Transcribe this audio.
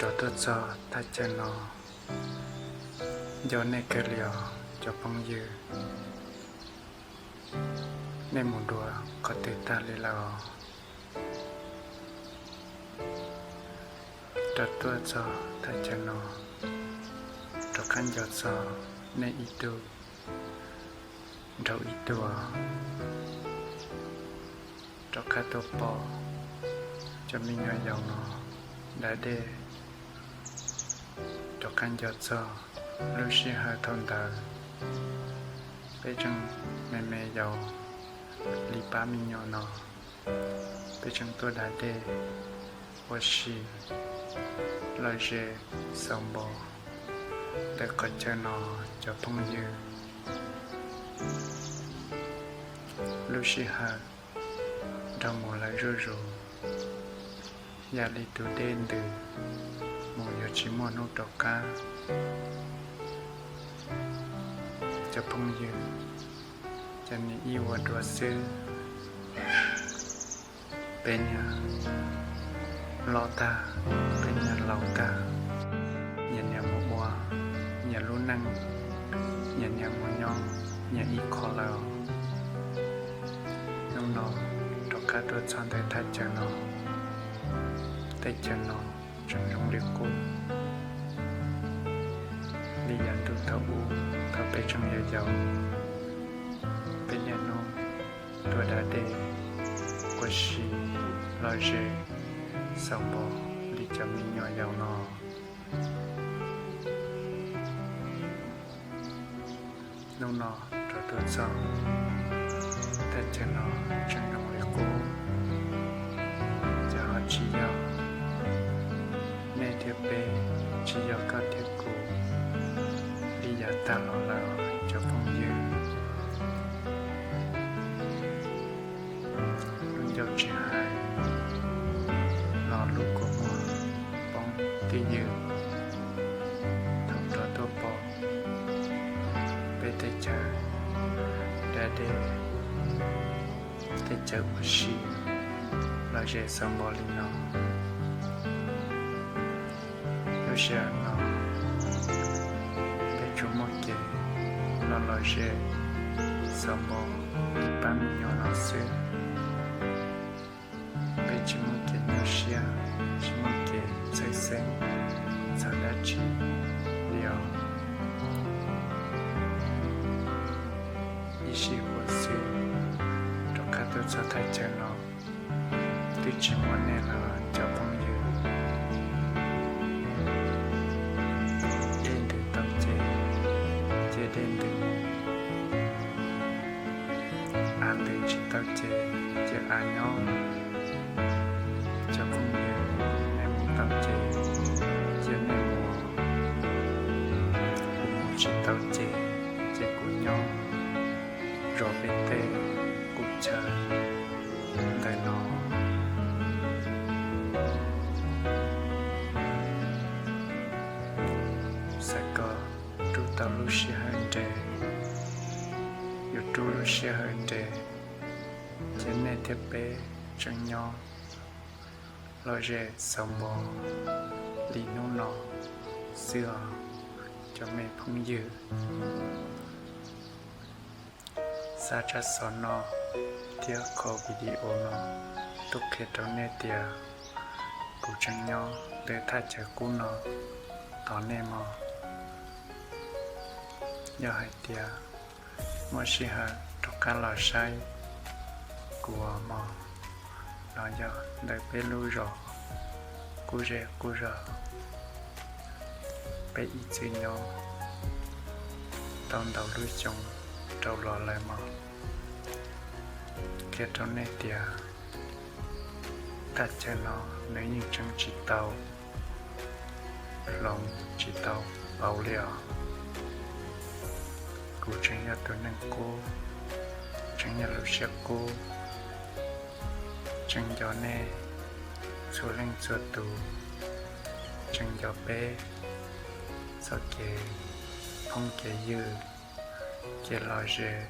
Rov tuaj txog thaj chaw no, nco nej kawg li os cov phooj ywg. Nej mus dua qhov twg tag li lawm os? Rov tuaj txog thaj chaw no, rov qab nco txog nej ib tug dhau ib tug. Rov qab tuaj pom cov me nyuam yaus no da dej, rov qab nco txog lub sij hawm thaum ntawd peb tseem me me yaus li pab me nyuam no, peb tseem tuaj da dej ua si lom zem xaus npo ntawm qhov chaw no cov phooj ywg. Lub sij hawm dhau mus lawm zuj zus, yam li tus dej ntws mus yuav tsis muaj hnub rov qab. Cov phooj ywg, cov niam ib ua dua xwb, peb niam loj tag, peb niam laus tag, nyias niam mus ua nyias lub neej, nyias niam mus nyob nyias ib qho lawm. Hnub no rov qab tuaj txog ntawm thaj chaw no, teb chaws no tseem zoo li qub li yav ntuj thaum ub thaum peb tseem yau yaus. Peb niaj hnub tuaj da dej ua si lom zem xaus npo li cov me nyuam yaus no. Hnub no rov tuaj txog thaj chaw no tseem zoo li qub, ces ho tsis yog nej thiab peb, tsis yog koj thiab kuv li yav tag los lawm cov phooj ywg. Lub ncauj tsis hais los lub kua muag poob twj ywm thaum rov tuaj pom peb teb chaws da dej, teb chaws ua si lom zem xaus npo li no. Lub sij hawm no peb tsuas muaj kev los lom zem xaus npo li pab me nyuam no xwb. Peb tsis muaj kev nyuaj siab, tsis muaj kev txhawj xeeb txog dab tsi li os. Ib sij huam xwb rov qab tuaj txog thaj chaw no, twb tsis muaj nej lawm cov phooj ywg. Dej ntws tau ces, ces dej ntws mus. Av ntws tsis tau ces, ces av nyob. Cov phooj ywg, nej mus tau ces, ces nej mus. Kuv mus tsis tau ces, ces kuv nyob zov peb tej qub chaw ntawm no. Xav kom rub tau lub sij hawm nres, yuav rub lub sij hawm nres, ces nej thiab peb tseem nyob lom zem xaus npo li hnub no xwb os cov me phooj ywg. Xa tsab xov no thiab qhov video no tuaj qhia rau nej tias kuv tseem nyob ntawm thaj chaw qub no tos nej mog. Yog hais tias muaj sij hawm rov qab los saib kuv mog, los yog ntawm peb lub zos qub zej qub zos peb ib txwm nyob tau ntau lub xyoo rau los lawm mog. Qhia rau nej tias thaj chaw no nws yeej tseem tsis tau hloov tsis tau pauv li os. Kuv tseem yog tus neeg qub, tseem yog lub siab qub, tseem nco nej txhua leej txhua tus, tseem nco peb txoj kev phooj kev ywg, kev lom zem